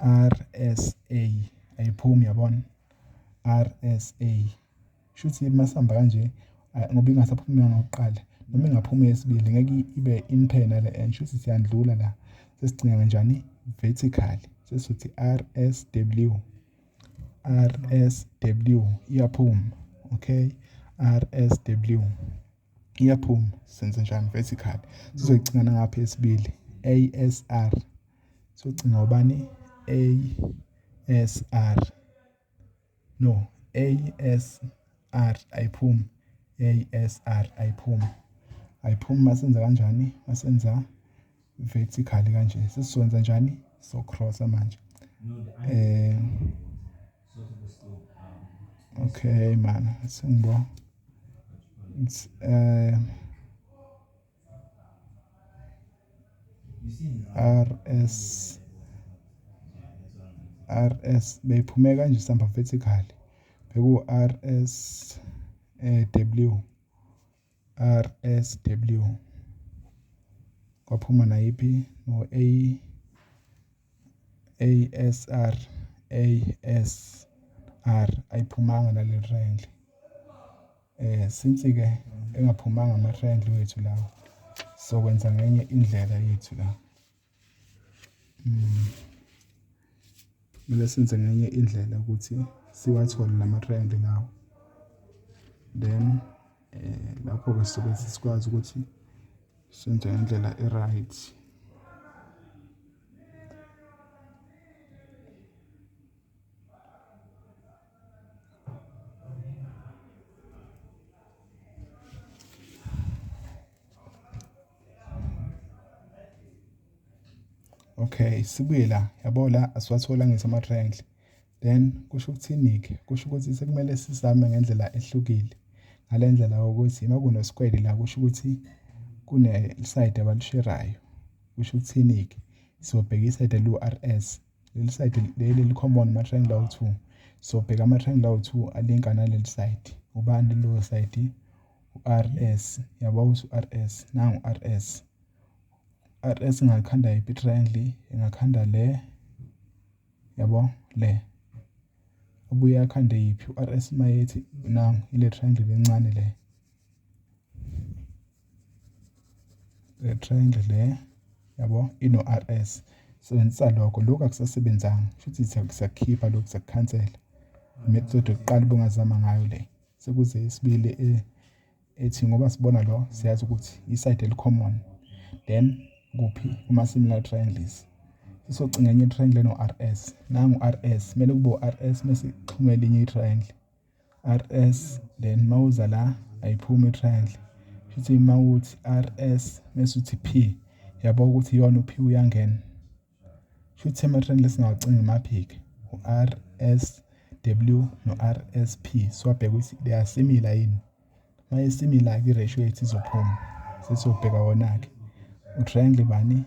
A: RSA ayiphumi yabona RSA shuthi masihamba kanje ngoba ingasaphumi ngokuqala noma ingaphumi yesibili ngeke ibe in pair nale and shuthi siyandlula la sesicinga kanjani vertically sesithi RSW RSW iyaphuma okay RSW iyaphuma senze njani vertical sizoyicinga nangapha yesibili ASR socinga ubani ASR no ASR ayiphumi ASR ayiphumi ayiphumi masenza kanjani masenza vertically kanje sesizokwenza njani so crossa manje okay man sengibo it's RS RS beyiphume kanje sihamba vertically beku RS W RSW kwaphuma nayiphi no A ASR ASR ayiphumanga nale triangle. Since-ke engaphumanga ama-triangle wethu lawo, sokwenza ngenye indlela yethu la. Kumele senze ngenye indlela ukuthi siwathole lama-triangle lawo. Then lapho-ke sobe sesikwazi ukuthi senze ngendlela e-right. Okay, sibuye la, yabo la asiwathola ngisho ama-triangle. Then kusho ukuthini-ke? Kusho ukuthi sekumele sizame ngendlela ehlukile. Ngale ndlela yokuthi uma kuno-square la kusho ukuthi kune-side abalisherayo. Kusho ukuthini-ke? Sobheka i-side eliwu-R_S. Leli side leli eli-common ama-triangle awu-two. Sobheka ama-triangle awu-two alinka naleli side. Ubani lelo side? U-R_S. Yabo ukuthi u-R_S, nangu u-R_S. R_S ingakhanda yiphi i-triangle? Ingakhanda le, yabo le. Abuye akhande yiphi? U-R_S mayethi nangu ile triangle encane le. Le triangle le, yabo ino-R_S. Sebenzisa lokho, lokhu akusasebenzanga. Kusho ukuthi siyakukhipha lokhu, siyakukhansela. Method yokuqala ubungazama ngayo le. Sekuze isibili ethi ngoba sibona lo siyazi ukuthi i-side eli-common. Then kuphi kuma-similar triangles. Sizocinga enye i-triangle eno-R_S. Nangu R_S, kumele kube u-R_S mase ixhume elinye i-triangle. R_S then mawuza la ayiphumi i-triangle. Shuthi mawuthi R_S mase uthi P, yabo ukuthi iyona u-P uyangena. Shuthi ama-triangle esingawacinga imaphi-ke? U-R_S W no-R_S P. Siwabheke ukuthi they are similar yini. Uma esimilar-ke i-ratio yethu izophuma. Sesiyobheka wona-ke. U-triangle bani?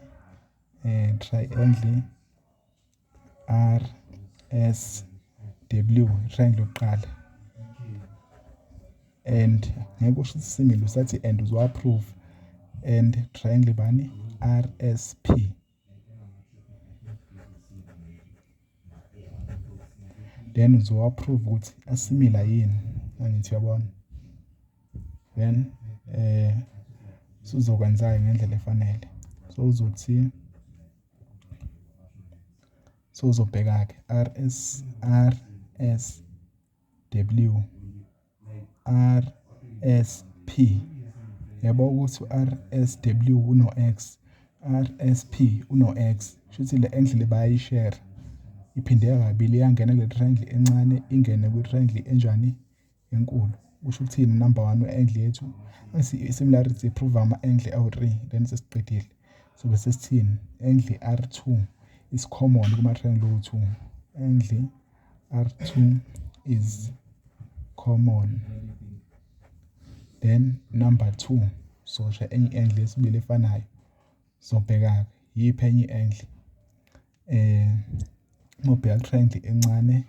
A: Triangle R S W, triangle yokuqala. And ngeke usho ukuthi simile, usathi and uzowa-prove. And triangle bani? R S P. Then uzowa-prove ukuthi asimila yini, angithi uyabona. Then sizokwenza-ke ngendlela efanele. So uzothi so uzobheka-ke R S R S W R S P. Yabo ukuthi u-R S W uno-X, R S P uno-X. Kusho ukuthi le angle bayayishare. Iphindeka kabili, iyangena kule triangle encane, ingene kwi-triangle enjani? Enkulu. Kusho ukuthini? Number 1 we-angle yethu i-similarity iprove ama-angle awu-3, then sesiqedile. So bese sithini? Angle R2 is common kuma-triangle awu-2. Angle R2 is common. Then number 2, sosha enye i-angle yesibili efanayo. Sobheka-ke yiphi enye i-angle? Uma ubheka triangle encane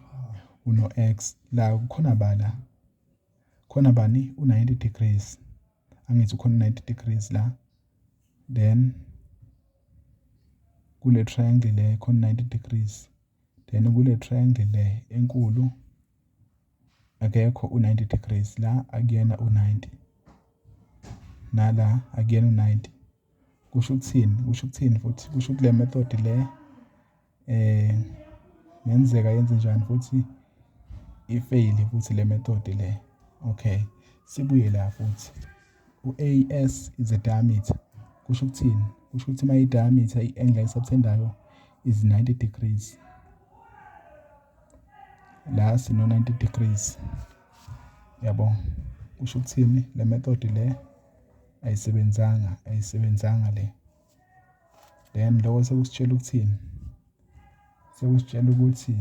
A: uno-X, la kukhona bala, khona bani? U-90 degrees. Angithi ukhona u-90 degrees la. Then kule triangle le khona 90 degrees. Then kule triangle le enkulu akekho u-90 degrees la, akuyena u-90. Nala akuyena u-90. Kusho ukuthini? Kusho ukuthini futhi? Kusho ukuthi le method le ngenzeka yenze njani futhi i-fail futhi le method le. Okay, sibuye la futhi. U-A S is a diameter. Kusho ukuthini? Kusho ukuthi uma i-diameter i-angle ayisubtendayo is 90 degrees. La sino 90 degrees. Yabo. Kusho ukuthini? Le method le ayisebenzanga, ayisebenzanga le. Then lokho sekusitshela ukuthini? Sekusitshela ukuthi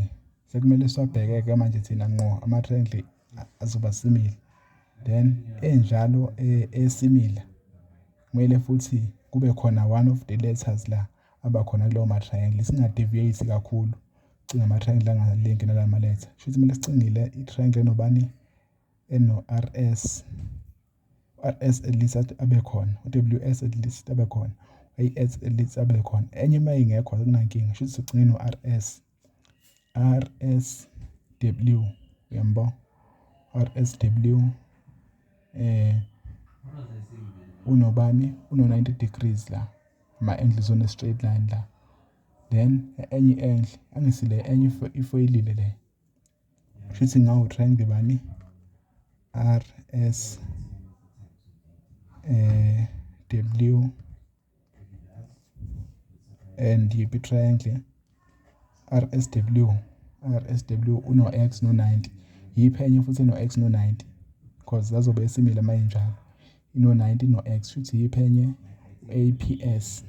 A: sekumele siwabheke-ke manje thina ngqo ama-triangle azoba simile. Then enjalo esimila kumele futhi kube khona one of the letters la abakhona kulowo ma-triangle, singa-deviate kakhulu. Cinga ama-triangle angalinki nalama letter. Kusho ukuthi kumele sicingile i-triangle enobani? Eno-R S. R S at least abe khona, u-W S at least abe khona, A S at least abe khona. Enye uma ingekho akunankinga, kusho ukuthi sigcine no-R S. R S W, uyambo? R S W Unobani? Uno-90 degrees la, ama-angles on a straight line la. Then enye i-angle, angisi le enye ifoyilile le, shuthi ngawo triangle bani? R S W and yiphi triangle? RSW. RSW uno X no 90. Yiphi enye futhi eno X no 90? Because zazobe esimile uma injalo, ino 90 no X. Shuthi yiphi enye? APS.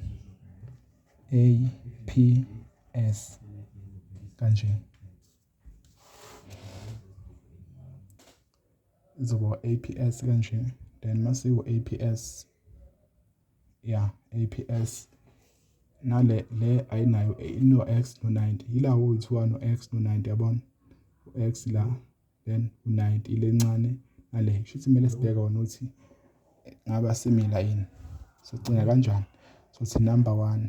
A: APS kanje izoba APS kanje. Then masiwu APS, yeah, APS nale le ayinayo, ino X no 90. Yilawo uthiwa no X no 90, yabona u-X la, then u-90 ile ncane nale. Shuthi kumele sibheke wona ukuthi ngabe simila yini. Socinga kanjani? Sothi number 1,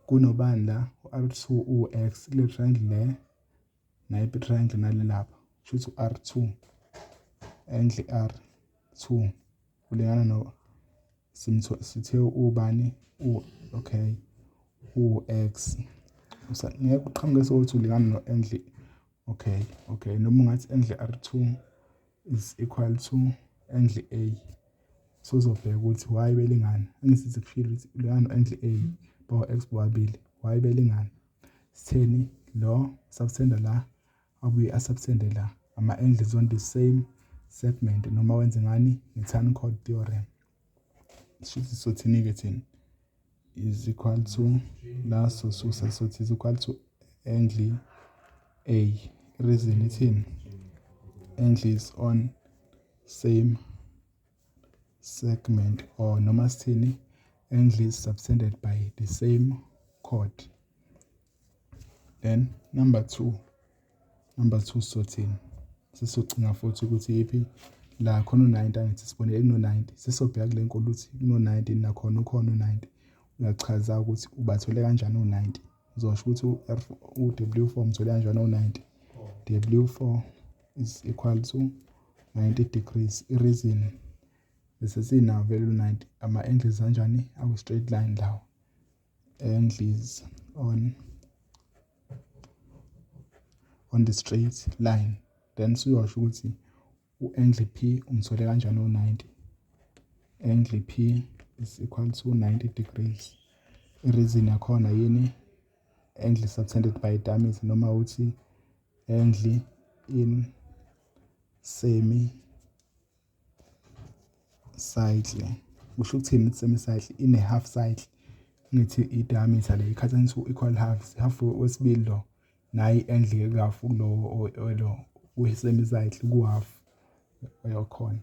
A: kunobani la? U-R2 u-X kule triangle le, nayiphi triangle nale lapha. Shuthi u-R2, angle R2 ulingana no, sithe ubani? U, okay, u-X. Ngeke uqhamuke sokuthi ulingana no-angle. Okay, noma ungathi angle R2 is equal to angle A. Sozobheka ukuthi why belingana. Angisithi kushilo ukuthi ulingana no-angle A, bawo X bobabili, why belingana? Sitheni? Lo subtenda la, abuye asubtende la, ama-angles on the same segment, noma wenze ngani? Nge-tan chord theorem. Shuthi sothini-ke thina? Is equal to la, sosusa, sothi is equal to angle A. Reason ithini? Angles on same segment, or noma sithini? Angles subtended by the same chord. Then number 2, number 2 sothini? Sisocinga futhi ukuthi yiphi la khona u-90. Angithi sibonile kuno-90? Sisobheka kule nkulu ukuthi kuno-90 nakhona, ukhona u-90. Uyachaza ukuthi ubathole kanjani u-90. Uzosho ukuthi u-W4 umthole kanjani u-90. W4 is equal to 90 degrees. I-reason, bese sinawo vele u-90. Ama-angles kanjani? Aku-straight line lawo, angles on the straight line. Then suyosho ukuthi u-angle P umthole kanjani u-90. Angle P is equal to 90 degrees. I-reason yakhona yini? Angle subtended by diameter, noma uthi angle in semi cycle. Kusho ukuthini semi cycle? In a half cycle. Ngithi i-diameter le ikhatha into equal halves, half wesibili lo, nayi i-angle half kulo lo we-semi cycle, ku-half oyokhona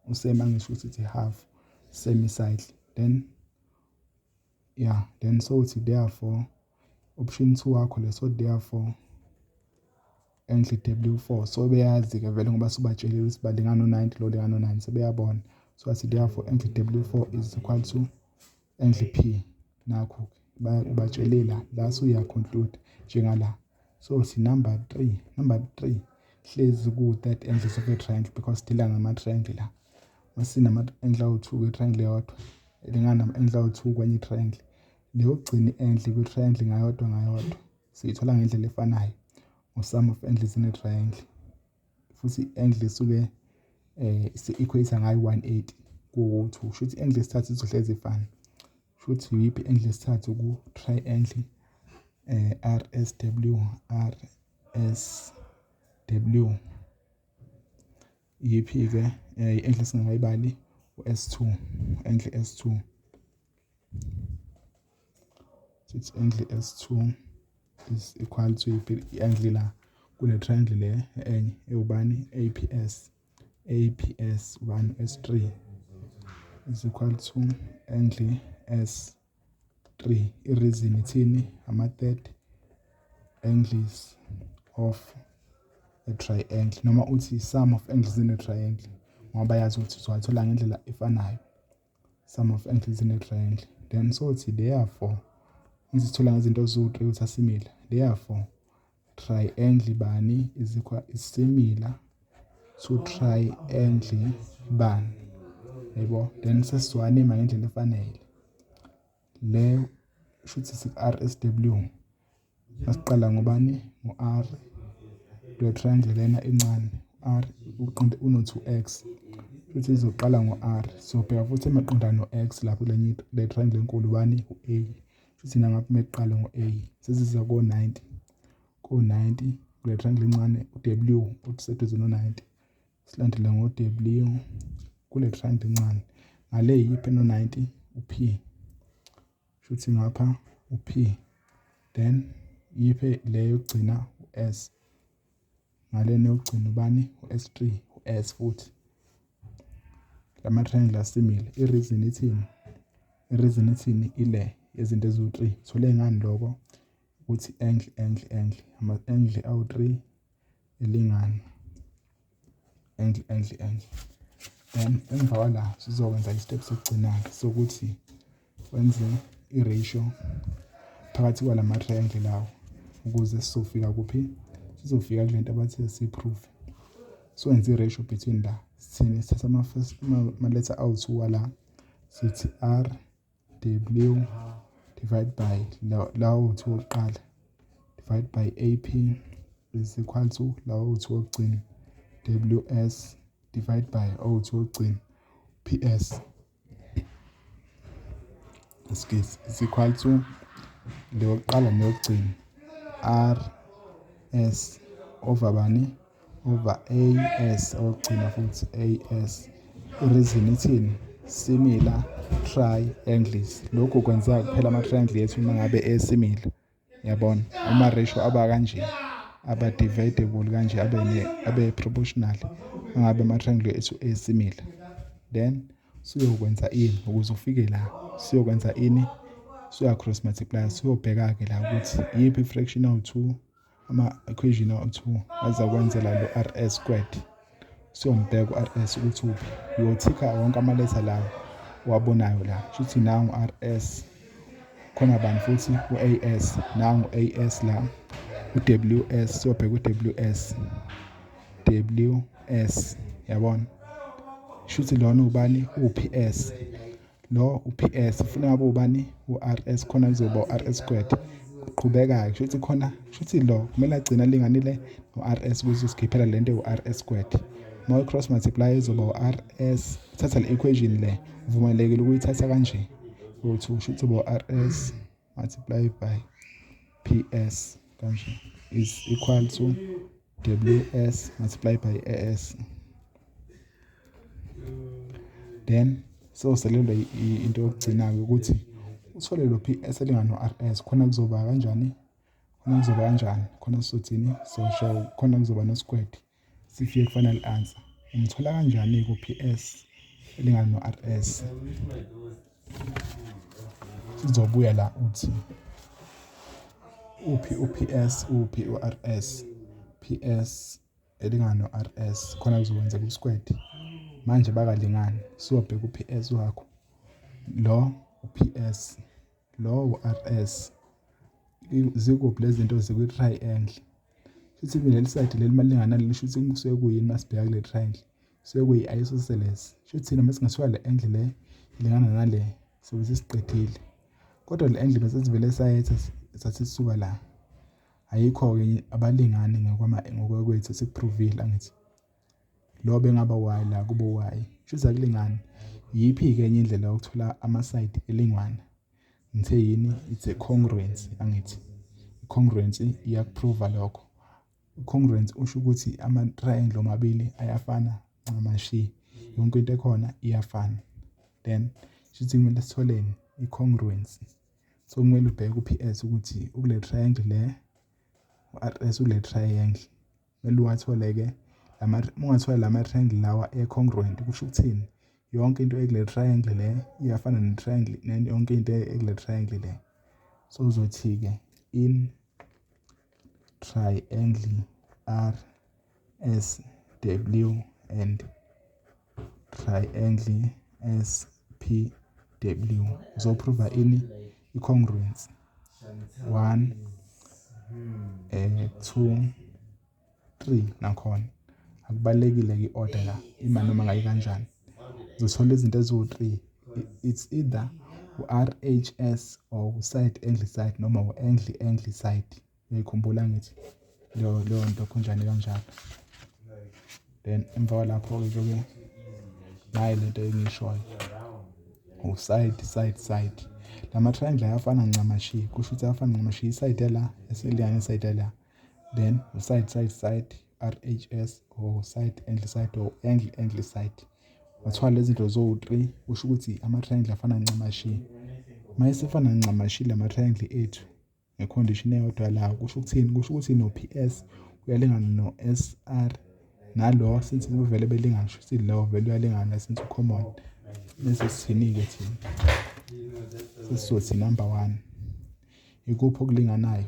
A: usemi. Angisho ukuthi ithi half semi cycle. Then, yeah, then so uthi therefore, option 2 wakho le. So therefore angle W4, so beyazi-ke vele ngoba subatshelile ukuthi balingana no-90, lo lingana no-90, sebeyabona. So athi therefore angle W4 is equal to angle P. Nakho ubatshelile la, suya-conclude njengala. So si number 3, number 3 hlezi ku-third angles of a triangle, because deala ngama-triangle la. Masinama-angle awu-2 kwi-triangle eyodwa, elingana nama-angle awu-2 kwenye i-triangle, leyokugcina i-angle kwi-triangle ngayodwa ngayodwa siyithola ngendlela efanayo, ngo-sum of angles in a triangle. Futhi i-angle isuke si-equate ngayo 180 ku-2. Shuthi i-angle yesithathu izohlezi ifana. Shuthi yiphi i-angle yesithathu ku-triangle RSW? RSW, yiphi-ke i-angle esingakayibali? U-S2, angle S2. Sithi angle S2 is equal to yiphi i-angle la kule triangle le enye ewubani? APS. APS 1 S3 is equal to angle S3. I-reason ithini? Ama-third angles of a triangle, noma uthi sum of angles in a triangle, ngoba yazi ukuthi uzowathola ngendlela efanayo, sum of angles in a triangle. Then sothi therefore, ngizithola ngezinto eziwu-3 ukuthi asimile. Therefore triangle bani is equal, is similar To triangle bani, yebo. Then sesizowanima ngendlela efanele. Le shuthi si-RSW, masiqala ngobani? Ngo-R le triangle lena encane, R uqonde uno-2x, futhi izoqala ngo-R. Sobheka futhi emaqondana no-x lapho lenye le triangle enkulu, bani? U-A. Futhi nangapha meqala ngo-A, sesiza ko-90, ko-90 kule triangle encane, u-W useduze no-90, silandele ngo-W kule triangle encane. Ngale yiphi eno-90? U-P. Shuthi ngapha u-P, then yiphi le yokugcina? U-S. Ngalena yokugcina ubani? U-S3, u-S futhi. Lama triangle asimile. I-reason ithini? I-reason ithini? Ile yezinto eziwu-3. Thole ngani lokho? Ukuthi angle, angle, angle, ama-angle awu-3 elingana, angle, angle, angle. Then emva kwala sizokwenza i-step sokugcina-ke sokuthi wenze i-ratio phakathi kwalama triangle lawo, ukuze sizofika kuphi? Sizofika kule nto abathe siyi-prove. Siwenze i-ratio between la. Sithini? Sithatha ama-first ama-letter awu-2 wala, sithi R W divide by lawo 2 wokuqala divide by AP is equal to lawo 2 wokugcina, WS divide by O2 wokugcina, PS, excuse, is equal to leyokuqala neyokugcina, R S over bani? Over AS, okugcina futhi AS. I-reason ithini? Similar triangles. Lokhu kwenzeka kuphela ama-triangle yethu uma ngabe esimile, yabona? Uma ratio aba kanje, aba dividable kanje, abe proportional, ngabe ama-triangle ethu esimile. Then siyokwenza ini ukuze ufike la? Siyokwenza ini? Siya cross multiply. Siyobheka-ke la ukuthi iyiphi i-fraction awu-2, ama-equation awu-2 azakwenzela lo RS squared. Siyombheka u-RS ukuthi uphi. Uyothikha wonke amaletha lawo wabonayo la. Shuthi nangu RS, khona bani futhi? U-AS. Nangu AS la, u-WS. Siyobheka u-WS, WS, yabona? Shuthi lona ubani? U-PS lo. U-PS ufuna ngabe ubani? U-RS. Khona kuzoba u-RS squared. Kuqhubeka-ke, shuthi khona, shuthi lo kumele agcine alinganile no-RS ukuze sikhiphela lento ewu-RS squared. Uma u-cross multiply izoba u-RS. Thatha le equation le, uvumelekile ukuyithatha kanje uthi usho ukuthi uba u-RS multiply by PS kanje is equal to WS multiply by AS. Then soselelwa into yokugcina-ke ukuthi uthole lo PS elingana no-RS. Khona kuzoba kanjani? Khona kuzoba kanjani? Khona sizothini? Sosho khona kuzoba no-squared, sifike ku-final answer. Umthola kanjani-ke u-PS elingana no-RS? Sizobuya la uthi uphi u-PS, uphi u-RS? PS elingana no-RS, khona kuzokwenzeka u-squared. Manje bakalingani, siyobheka u-PS wakho lo, u-PS lo, u-RS zikuphi lezi zinto? Zikwi-triangle. Futhi leli side leli malingana naleli, shuthi kusuke kuyini masibheka kule triangle? Kusuke kuyi-isosceles. Shuthi thina masingathola le angle le ilingana nale, sobe sesiqedile. Kodwa le angle bese sivele sayetha, sathi sisuka la, ayikho-ke, abalingani ngokwethu esikuprovile, angithi? Lo bengaba y, la kubo y, shuthi akulingani. Yiphi-ke enye indlela yokuthola ama-side elingwana? Ngithe yini? It's a congruence, angithi? I-congruence iyakuprova lokho. I-congruence usho ukuthi ama-triangle omabili ayafana ncamashi, yonke into ekhona iyafana. Then shuthi kumele sitholeni? I-congruence. So kumele ubheke u-PS ukuthi ukule triangle le, u-RS ukule triangle. Kumele uwathole-ke. Uma ungathola lama triangle lawa e-congruent, kusho ukuthini? Yonke into ekule triangle le iyafana ne-triangle, yonke into ekule triangle le. So uzothi-ke in triangle R S W and triangle S P W, uzoprova ini? I-congruence. 1, 2, 3 nakhona. Akubalulekile-ke i-order la, ima noma ngayi kanjani. Uzothola izinto eziwu-3. It's either u-RHS or u-side angle side noma u-angle angle side. Uyayikhumbula ngithi leyo nto khonjani kanjalo. Then emva kwalapho-ke kuyobe nayi lento engiyishoyo, u-side side side. Lama triangle ayafana ncamashi, kusho ukuthi ayafana ncamashi, i-side yala eselingana ne-side yala. Then u-side side side, RHS or side angle side or angle angle side. Wathola lezi zinto zowu-3, kusho ukuthi ama-triangle afana ncamashi. Uma esefana ncamashi lama-triangle ethu nge-condition eyodwa la, kusho ukuthini? Kusho ukuthi no-PS uyalingana no-SR, nalo since bevele belingana, kusho ukuthi lo vele uyalingana since u-common. Bese sithini-ke thina? Sesizothi number 1, ikuphi okulinganayo?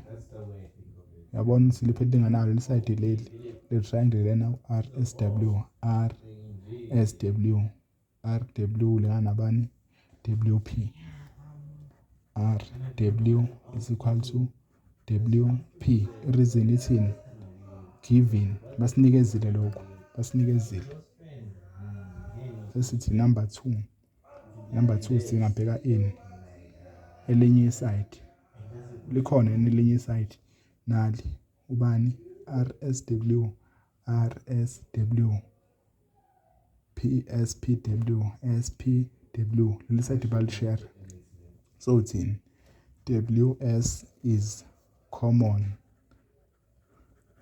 A: Uyabona ukuthi liphi elilinganayo? Leli side leli le triangle lena, RSW, RSW, RW lingana nabani? WP. RW is equal to WP. I-reason ithini? Given, basinikezile lokhu, basinikezile. Sesithi number 2, number 2 singabheka ini? Elinye i-side likhona yini? Elinye i-side nali, ubani? RSW, RSW, PSPW, SPW, leli side bali-share. So thini? WS is common.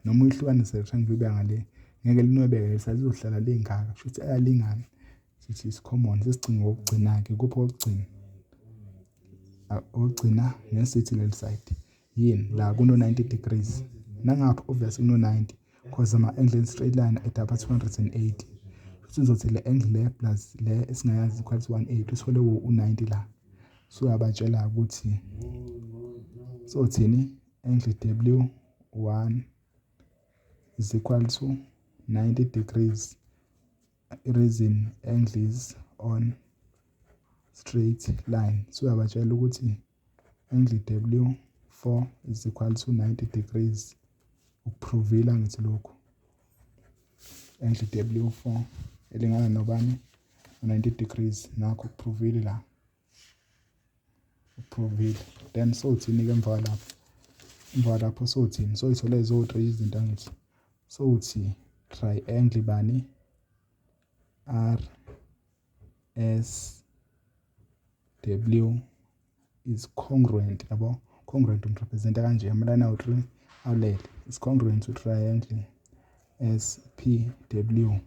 A: Noma uyihlukanise le triangle ibe ngale, ngeke linwebeke leli side, lizohlala lingaka, kusho ukuthi ayalingana. Sithi is common. Sesicinga okugcina-ke, kuphi okugcina? Okugcina ngesithi leli side yini la kuno 90 degrees, nangapha obviously kuno 90 because ama-angle straight line edapha 280. Futhi uzothi le angle le plus le esingayazi equal to 180, uthole u-90 la. So uyabatshela ukuthi so thini? Angle W1 is equal to 90 degrees. Reason, angles on straight line. So uyabatshela ukuthi angle W4 is equal to 90 degrees. Ukuprovila ngithi lokhu, angle W4 elingana nobani? 90 degrees. Nakho ukuprovile la, uprovile. Then sothini ke emva kwalapho? Emva kwalapho sothini? Soyithole zo-3 izinto angithi. Sothi triangle bani? R S W is congruent, yabo, congruent ngirepresenta kanje, amalane awu-3 alele, is congruent to triangle S P W.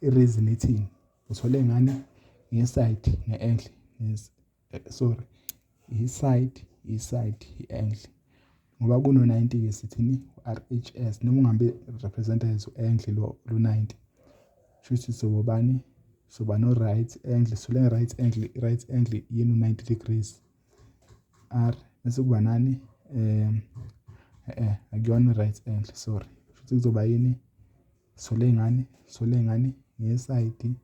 A: I-reason ithini? Uthole ngani? Nge-side, nge-angle, sorry, i-side, i-side, i-angle. Ngoba kuno 90 ke sithini? RHS, noma ungabe represent as angle lo 90, shuthi sobani? Soba no right angle. So le right angle, right angle yini? 90 degrees R, bese kuba nani? Akuyona right angle, sorry. Futhi kuzoba yini? Sole ngani? Sole ngani? Nge-side.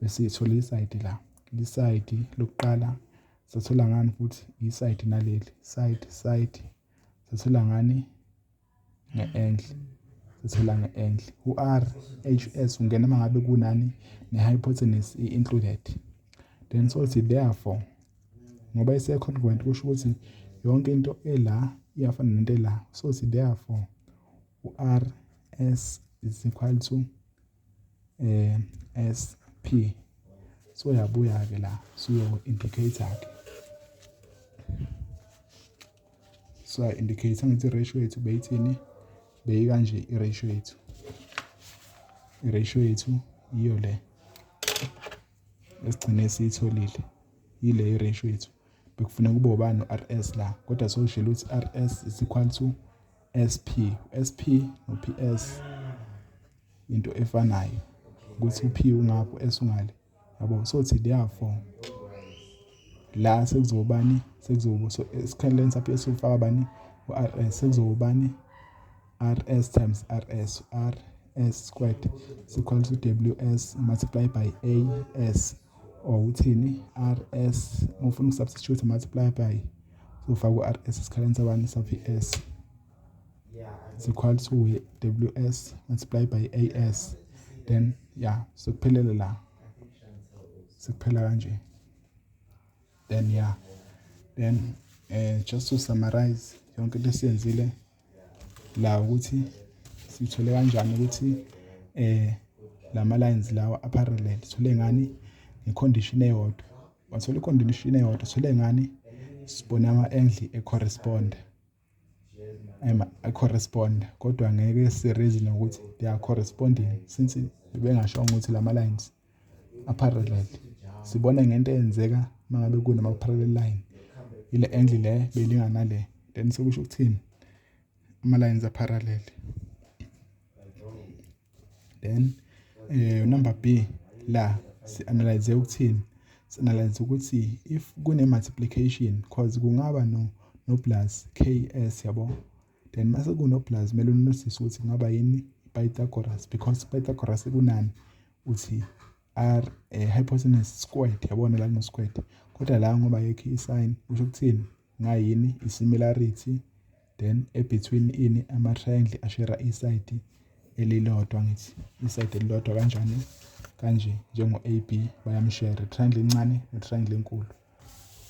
A: Bese sithola i-side la, i-side lokuqala sathola ngani? Futhi i-side naleli side, side sathola ngani? Nge-angle, sithola nge-angle. U-R H S ungena mangabe kunani? Ne-hypotenuse i-included. Then sothi therefore, ngoba ise-congruent, kusho ukuthi yonke into ela iyafana nento ela. So sithi therefore u-R S is equal to S P. So yabuya ke la, suyo indicate ke, so indicate ngithi ratio yethu beyithini? Beyikanje i-ratio yethu, i-ratio yethu iyo le esigcine siyitholile, ile i-ratio yethu. Bekufuneka kube ubani? U-RS la, kodwa soshilo ukuthi RS is equal to SP. SP no PS into efanayo, ukuthi u-P ungapho, S ungale, yabo. So thi therefore la sekuzobani? Sekuzoba, so esikhaleni saphi esifaka bani? U-RS. Sekuzobani? RS times RS, RS squared is equal to WS multiplied by AS, or uthini? RS, ufuna ukusubstitute, multiply by, so ufaka u-RS esikhaleni sabani? Sa PS is equal to WS multiplied by AS. Then yeah, sekuphelele la, sekuphela kanje. Then yeah, then just to summarize yonke into esiyenzile la, ukuthi sithole kanjani ukuthi lama lines lawa a-parallel. Sithole ngani? Nge-condition eyodwa. Wathola i-condition eyodwa. Sithole ngani? Sibone ama-angle e-correspond, ema-correspond, kodwa ngeke si-reason ukuthi they are corresponding since bengashongo ukuthi lama lines a-parallel. Sibone ngento eyenzeka mangabe kunama parallel line, ile angle le belingana nale, then sekusho ukuthini? Ama lines a-parallel. Then number B la si-analyze ukuthini? Si-analyze ukuthi if kune multiplication, cause kungaba no plus ks, yabo. Then mase kuno plus, kumele u-notice ukuthi kungaba yini? Pythagoras, because Pythagoras kunani? Uthi r hypotenuse squared, yabona la kuno squared, kodwa la ngoba yekho i-sign, kusho ukuthini? Ngayini? I-similarity then e-between ini? Ama-triangle a-share i-side elilodwa. Ngithi i-side elilodwa kanjani? Kanje, njengo-AB, bayam-share triangle encane ne-triangle enkulu,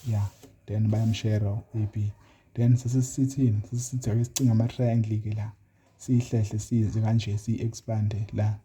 A: yeah. Then bayam-share AB. Then sesisithini? Sesisithi ake sicinge ama-triangle-ke la, siyihlehle, siyenze kanje, siyi-expande la.